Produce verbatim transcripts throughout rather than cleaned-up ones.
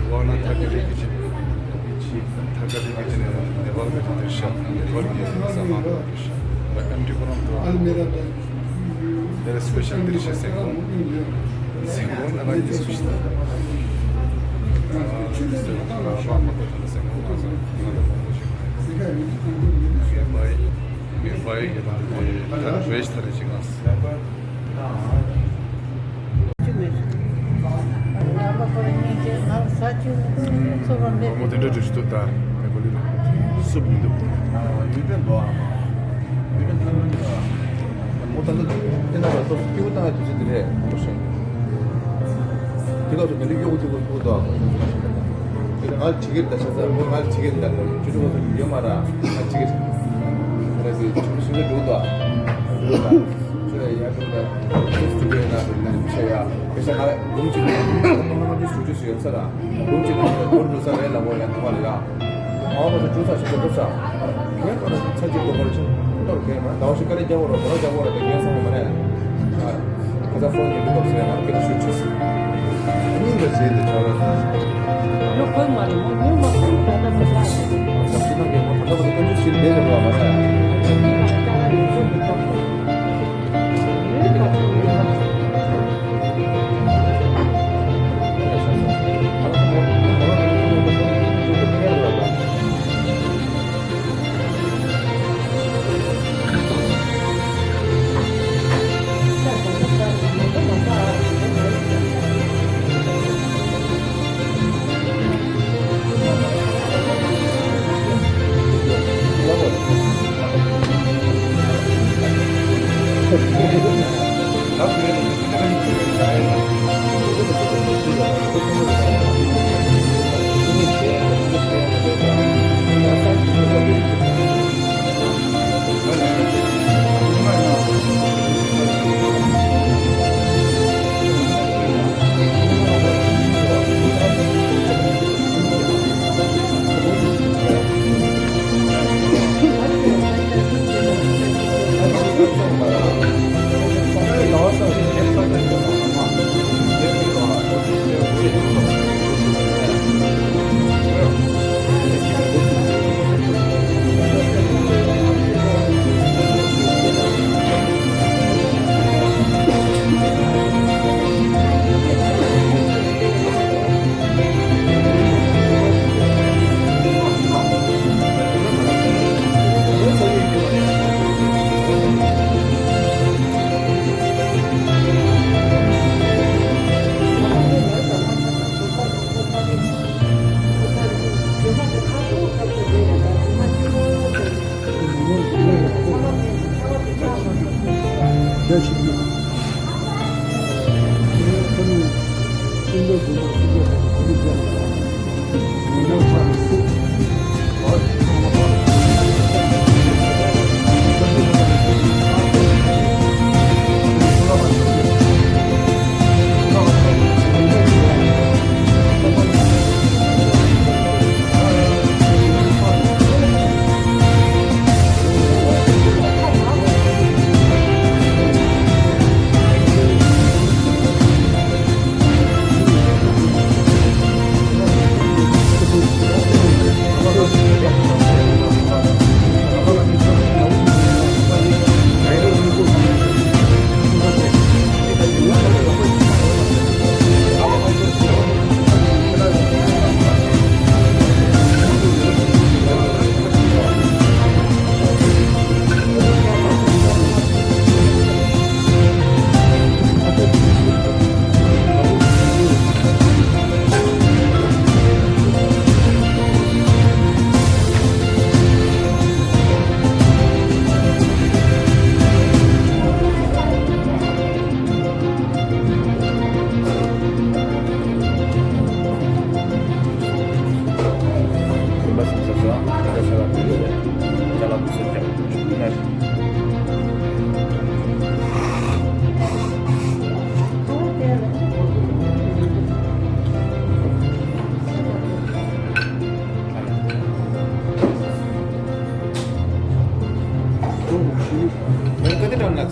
ཝ་ན་ཐ་ཀ་རི་གི་ཆེ། ཐ་ཀ་རི་གི་ཆེ་ནས་ནེ་པཱལ་གི་ཆེ་ནས་ཤ་ནེ་པཱལ་གི་ས་མ་ཨེམ་ཊི་པོ་རང་དུ། དེ་ལ་སི་པེ་ཤལ་ཌི་ཤ་སེང་གོང་། སེང་གོང་ན་རང་གི་སུ་ཤི་ད། སེང་གོང་ན་རང་མ་གོ་ཐོན་སེང་གོང་ན་ང་ད་མང་པོ་ཞིག་མེ་བའི་མེ་བའི་གི་ད་དེ་ད་བེ་ཇི་ཐ་རེ་ཅིག་ཨ། མོ་དེ་འདྲ་འགྲོ་ཞིག་འདུག་ད་ངས་གོ་ལི་ལ་སུབ་མི་འདུག་ཡུལ་དོན་འདུག་ཨ། ཡུལ་དོན་ཐ་ན་འདི་ལ་མོ་ད་ལྟ་དེ་ན་ལ་ཏོག་ཙམ་སྐྱིད་པོ་བཏང་ཡ་དུས་ཚོད་དེ་རེད་མོ་ཤེས། དེ་ག་ཚོད་དེ་འདྲ་གཡོ་གུ་གཡོ་གུ་འདུག་ཨ། དེ་ནས་ང་ལ་བྱེད་ཀྱི་རེད་ད་ཤ་ཚ་མོ་ང་ལ་བྱེད་ཀྱི་རེད་ད་ཁྱོད་ཚོ་ག་ཚོད་ཡོད་མ་ར་ང་བྱེད་ཀྱི་རེད། ཁ་ར་ཟེར་ཁྱོད་ཚོ་ཤིང་ཚ་འགྲོ་འདུག་ཨ། འགྲོ་འདུག་ཨ། ཁྱོད་ཡ་ཡ་འགྲོ་འདུག་ཨ། ཁྱོད་ཚོ་འགྲོ་ཡ་ན་འགྲོ་ན་ཤ་ཡ་དཔེ་ཤ་ང་ལ་འབུམ་གཅིག་ལ་ང་ང་ང་ཚོ་ཞུ་རྒྱུ་ཞིག་ཡོད་ས་ར་འབུམ་གཅིག་ལ་འགྲོ་འགྲོ་ས་རེད་ལ་མོ་ཡ་ཐུག་པ་ལ་ཡ། ཨ་མ་ཚོ་ཅུང་ཟད་ཞིག་ཏུ་འགྲོ་ས། ངས་ཁོ་ན་ཚ་གཅིག་ཏུ་ཁོར་ཆུ་གཏོར་གས་མ་ཟླ་བ་ཞིག་ཀ་རེ་རྒྱག་གོ་ར་ཁོ་ར་རྒྱག་གོ་ར་དེ་ངས་སོང་བ་མ་རེད། ཨ། ཁ་ཚ་ཕོན་ཉོ་གི་འདུག་ཟེར་ང་སྐད་ཆ་ཤོད་ཅིག་སྙིང་ག་བྱས་ཏེ་ཁྲ་བ་ཡོ་ཁོས་མ་རེད་མོ་ཉོ་མ་ཁོས་ད་ལྟ་ད་ལྟ་ཞབས་ཞུ་གནང་མཁན་མོ་ད་ལྟ་བར་དུ་སྐྱོན་བརྗོད་བྱེད་བསྡད་ཡོད་པ་མ་རེད།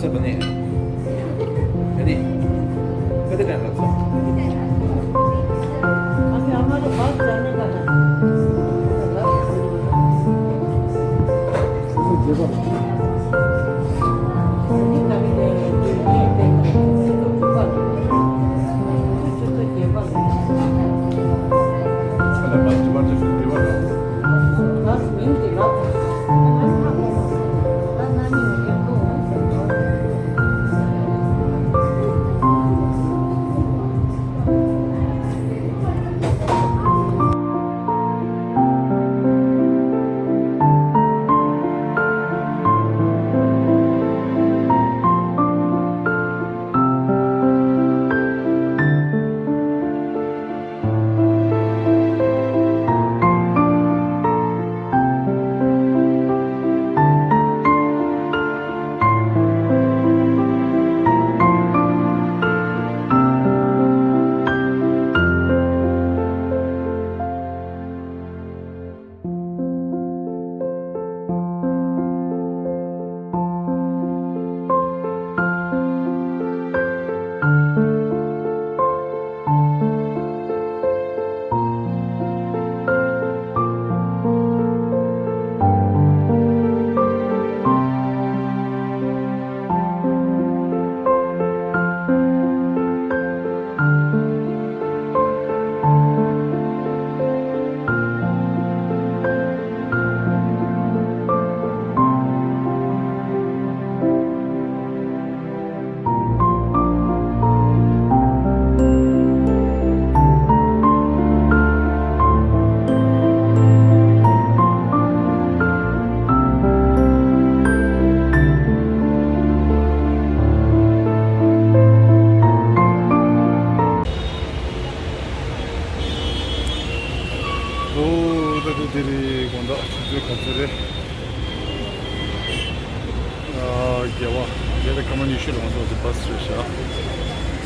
ཚོད་པ་ནི། ཨ་ནི། ཁ་དེ་ག་ལ་ཚོད། ཨོ། ད་དེ་དེ་རེད། དགོང་དག་ཆུ་ཚོད་ག་ཚོད་རེད། ཨ། བརྒྱད་པ། བརྒྱད་དང་སྐར་མ་ཉི་ཤུ་ལ་ང་ཚོ་འདི་བྷ་སི་རེད་ཤག་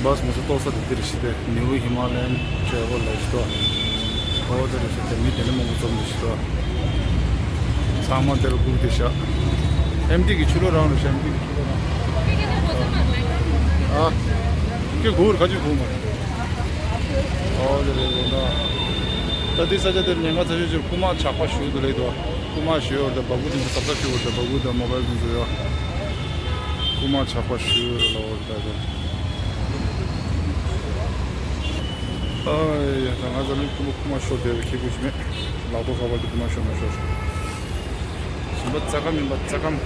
བྷ་སི་ང་ཚོ་གཏོགས་ས་དེ་འདི་རེད་ཤག་དེ་ནིའུ་ཧི་མ་ལ་ཡན་ཊེ་རེ་ཝལ་ལབ་ཤག་ཏོ། ཨོ་དེ་རེད་ཤག་དེ་མི་དེ་འདྲ་མང་པོ་འཛོམས་འདུག་ཤག་ཏོ། ཚང་མ་དེ་ལ་སྒུག་བསྡད་ཤག་ཨེམ་ཊི་གི་ཕྱི་ལོགས་རང་རེད་ཤག་ཨེམ་ཊི་གི་ཕྱི་ལོགས་རང་། ཨ། ཁྱོད་སྒུག་རེད། ཁ་ཆུ་སྒུག་མ་རེད། ཨོ་དེ་རེད། ལོ་ན། ད་དེ་ས་ཆ་དེར་ཉེན་ཁ་ཚ་ཤོས་ཅིག་རྐུ་མ་ཇག་པ་ཞེ་པོ་འདུག་ལབ་འདུག་རྐུ་མ་ཞེ་པོ་ཡོད་རེད། ད་འབག་སྐུ་དེ་ཚོ་གཟབ་གཟབ་བྱེད་དགོས་རེད། ད་འབག་སྐུ་དང་མོ་བལ་དེ་ཚོ་ཡོད། རྐུ་མ་ཇག་པ་ཞེ་པོ་ཡོད་རེད་ལབ་འདུག་ད་དེ། ཨ་ཡ། ད་ང་ཚོ་ནི་རྐུ་མ་རྐུ་མ་ཤོར་བསྡད་པའི་ཁེ་ཁུ་ཞིག་མེད། ལག་ཐོག་ཁ་པར་དེ་རྐུ་མ་ཤོར་མ་ཤོར། ཞིམ་པ་རྩ་ཁམ་ཡིན་པ་རྩ་ཁམ།